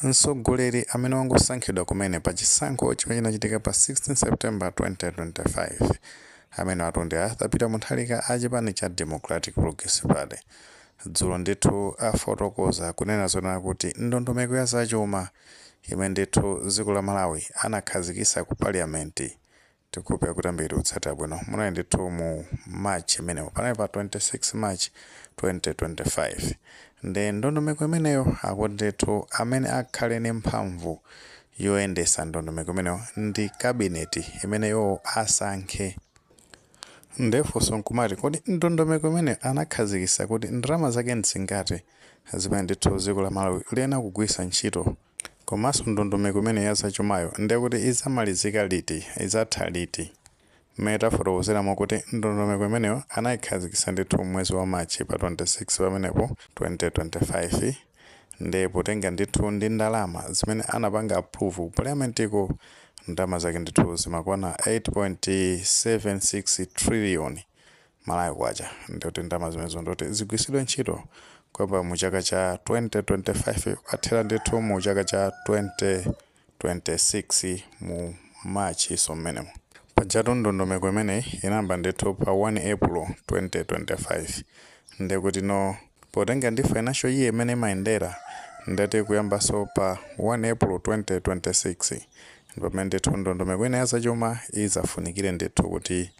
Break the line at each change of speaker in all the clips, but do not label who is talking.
Mtsogoleri amene wangosankhidwa kumene pa chisankho chimene chinachitika pa 16 September 2025, amene atu ndi Arthur Peter Mutharika a chipani cha Democratic Progressive Party, dzulo ndithu afotokoza kunena zonena kuti ndondomeko ya zachuma imene ndithu dziko la Malawi anakhazikitsa ku Parliament, tikupe kuti ambiri kutsatira bwino, munali ndithu mu March imenewo, panali pa 26 March 2025. Ndi ndondomeko imeneyo akuti ndithu amene akhale ndi mphamvu yoyendesa ndondomeko imeneyo ndi kabineti imeneyo asankhe. Ndefunso nkumati, kodi ndondomeko imene anakhazikitsa kuti ndalama zake nzingati zimene ndithu dziko la Malawi liyenera kugwiritsa ntchito, komanso ndondomeko imene ya zachumayo ndekuti idzamalizika liti, idzatha liti? Mmene tafotokozeramo kuti ndondomeko imeneyo anayikhazikitsa ndithu mwezi wa March pa 26 pamenepo 2025, ndi potenga ndithu ndi ndalama zimene anapanga approve ku Parliamentiko, ndalama zake ndithu zimakwana 8.76 trillion Malawi kwacha. Ndikuti ndalama zimenezo ndoti zigwiritsidwe ntchito kuyamba mu chaka cha 2025 kukathera ndithu mu chaka cha 2026 mu March. So mmenemo pajatu ndondomeko imeneyi inayamba ndithu pa 1 April 2025. Ndikuti no, potenga ndi financial year imene imayendera, ndati kuyambanso pa 1 April 2026 pamene ndithu ndondomeko ina ya zachuma izafunikire ndithu kuti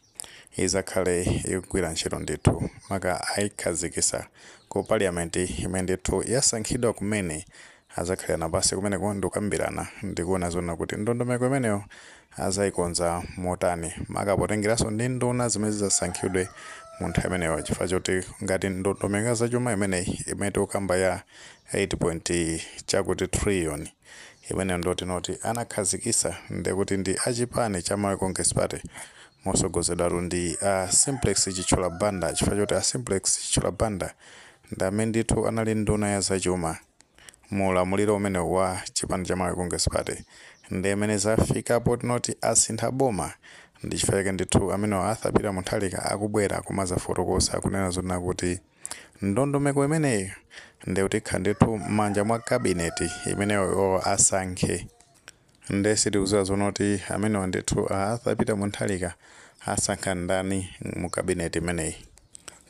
izakhale ikugwira ntchito ndithu, maka ayikhazikitsa ku Parliament imene ndithu yasankhidwa kumene. Azakhalirana pasi kumeneko ndikukambirana ndikuona zona kuti ndondomeko imeneyo azayikonza motani, maka potengeranso ndi nduna zimene zizasankhidwe mu nthawi imeneyo, chifukwa choti ngati ndondomeko ya zachuma imeneyi imene tikukamba ya 8 point chakuti trillion imeneyo ndoti noti anakhazikitsa ndekuti ndi achipani cha Malawi Congress Party mosogozedwatu ndi a Simplex Chithyola Banda, chifukwa choti a Simplex Chithyola Banda ndi amene ndithu anali nduna ya zachuma mu ulamuliro umene wa chipani cha Malawi Congress Party. Ndi amene zafikapo tinoti asintha boma, ndi chifukwa chake ndithu amene Arthur Peter Mutharika akubwera kumazafotokoza kunena zonena kuti ndondomeko imeneyi ndikuti ikhala ndithu m'manja mwa kabineti imeneyo asankhe. Nde sitikudziwa zonoti amenewa ndithu a Arthur Peter Mutharika asankha ndani mu kabineti imeneyi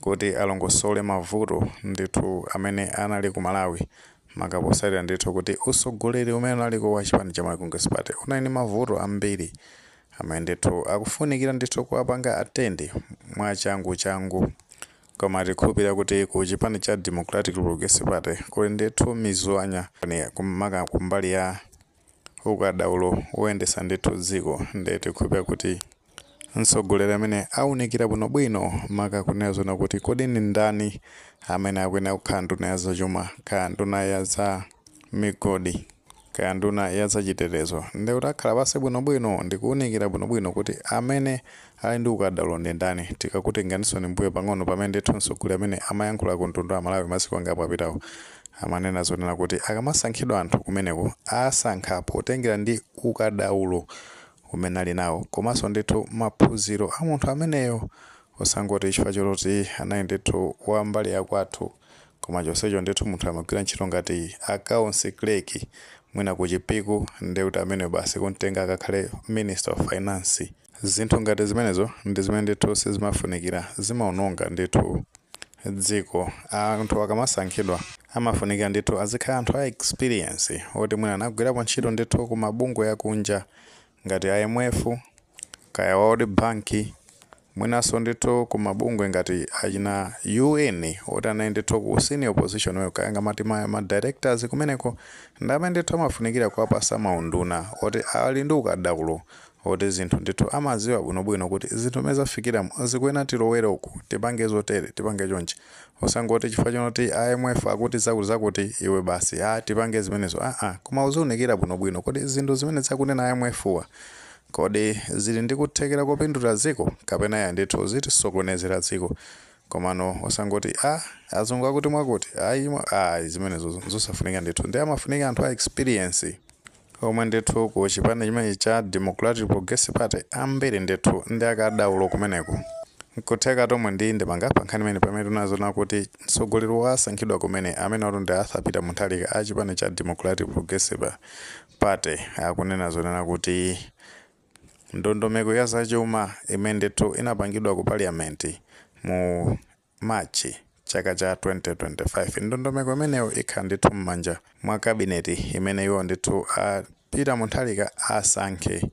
kuti alongosole mavuto ndithu amene anali ku Malawi, makaposatira ndithu kuti usogoleri umene unaliko wa chipani cha Malawi Congress Party unali ndi mavuto ambiri amene ndithu akufunikira ndithu kuwapanga attend mwachangu changu. Koma tikhulupirira kuti ku chipani cha Democratic Progressive Party kuli ndithu mizwanya, maka kumbali ya ukadaulo woyendesa ndithu dziko. Nde tikhulupirira kuti mtsogoleri amene awunikira bwinobwino, maka kunena zona kuti kodi ndi ndani amene akuyenera kukhala nduna ya zachuma, kaya nduna ya za migodi, kaya nduna ya zachitetezo, ndi kuti akhala pansi bwinobwino ndi kuwunikira bwinobwino kuti amene ali ndi ukadaulo ndi ndani. Tikakutenganisoni mbuyo pang'ono, pamene ndithu mtsogoleri amene amayankhula ku mtundu wa Malawi masiku angapo apitawo, amanena zonena kuti akamasankhidwa anthu kumeneko asankha potengera ndi ukadaulo umene ali nawo komanso ndithu maphunziro a munthu ameneyo, osangoti chifukwa choti anali ndithu wa mbali yakwathu, koma chonsecho ndithu munthu amagwira ntchito ngati accounts clerk mwina ku Chipiku, ndi kuti ameneyo basi kumtenga akakhale Minister of Finance. Zinthu ngati zimenezo ndi zimene ndithu sizimafunikira, zimaononga ndithu dziko. Anthu akamasankhidwa amafunikira ndithu azikhala anthu a experience, oti mwina anagwirapo ntchito ndithu ku mabungwe akunja ngati IMF, kaya World Bank, mwinanso ndithu ku mabungwe ngati achina UN, oti anali ndithu ku senior position weyo, kaya ngamati ma directors kumeneko, ndi amene ndithu amafunikira kuwapasa maunduna, oti ali ndi ukadaulo, oti zinthu ndithu amaziwa bwinobwino kuti zinthu zimene zafikiramo zikuyenera tilowere uku, tipange zotere, tipange chonchi, osangoti chifukwa chonoti IMF akuti zakuti zakuti, iwe basi a tipange zimenezo, aa. Koma uziunikira bwinobwino kodi zinthu zimene zakunena IMF wa kodi zili ndi kuthekera kopindulira dziko kapena ya ndithu zitisokonezera dziko? Komano osangoti a azungu akuti mwakuti, ayi, ayi, zimenezo zosafunika ndithu. Ndi amafunika anthu a experience, omwe ndithu ku chipani chimenechi cha Democratic Progressive Party ambiri ndithu ndi akadaulo kumeneko. Nkutheka tomwe ndi ndemanga pa nkhani imene, pamene tinazona kuti mtsogoleri wasankhidwa kumene amene watu ndi Arthur Peter Mutharika a chipani cha Democratic Progressive Party akunena zonena kuti ndondomeko ya zachuma imene ndithu inapangidwa ku parliament mu March chaka cha 2025, ndondomeko imeneyo ikhala ndithu m'manja mwa kabineti imene iwo ndithu a Peter Mutharika asankhe.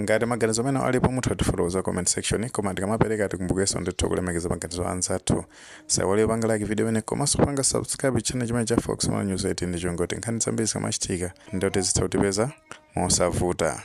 Ngati maganizo amene alipo, mutha kutifotokoza comment section. Koma tikamapereka, tikumbukenso ndithu kulemekeza maganizo anzathu. Saiwale panga like video imene, komanso panga subscribe channel chimene cha Fox News 18, ndi chongoti nkhani zambiri zikamachitika ndoti zitha kutipeza mosavuta.